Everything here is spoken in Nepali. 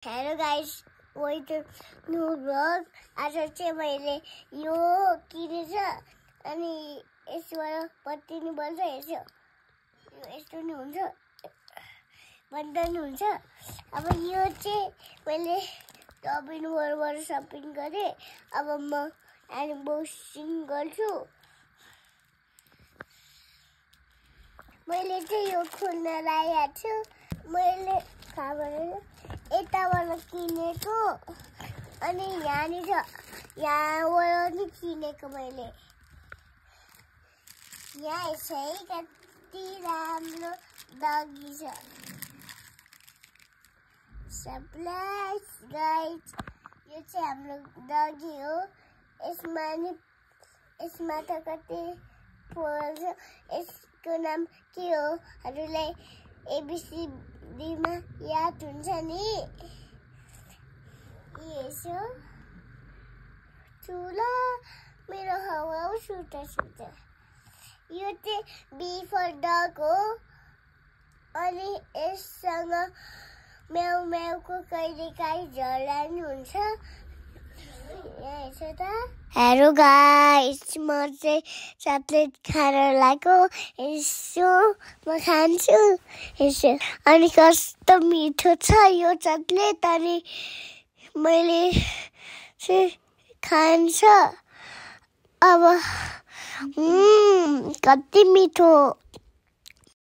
Hello guys, welcome new blog. आज चाहिँ मैले यो किनेछ अनि यसबाट पत्ती नि बन्छ। हेर्छु यो यस्तो नि हुन्छ, बन्द नि हुन्छ। अब यो चाहिँ मैले टपिङबाट सपिङ गरेँ। अब म अनबक्सिङ गर्छु। मैले चाहिँ यो खोल्न लागेको छु। मैले यताबाट किनेको अनि यहाँबाट नि किनेको मैले। यहाँ चाहिँ कति राम्रो डगी छ। सरप्राइज गाइस, यो चाहिँ हाम्रो डगी हो। यसमा त कति फुल छ। यसको नाम के हो हरूलाई एबीसीडीमा याद हुन्छ नि। यसो ठुलो मेरो हावा सुता। यो चाहिँ बी फर डग हो अनि यससँग म्याउ म्याउको कहिलेकाहीँ झगडा नि हुन्छ। हेर्छ त। हेलो गाइस, म चाहिँ चकलेट खान लागेको। यसो म खान्छु। यसो अनि कस्तो मिठो छ यो चकलेट। अनि मैले चाहिँ खान्छ। अब कति मिठो।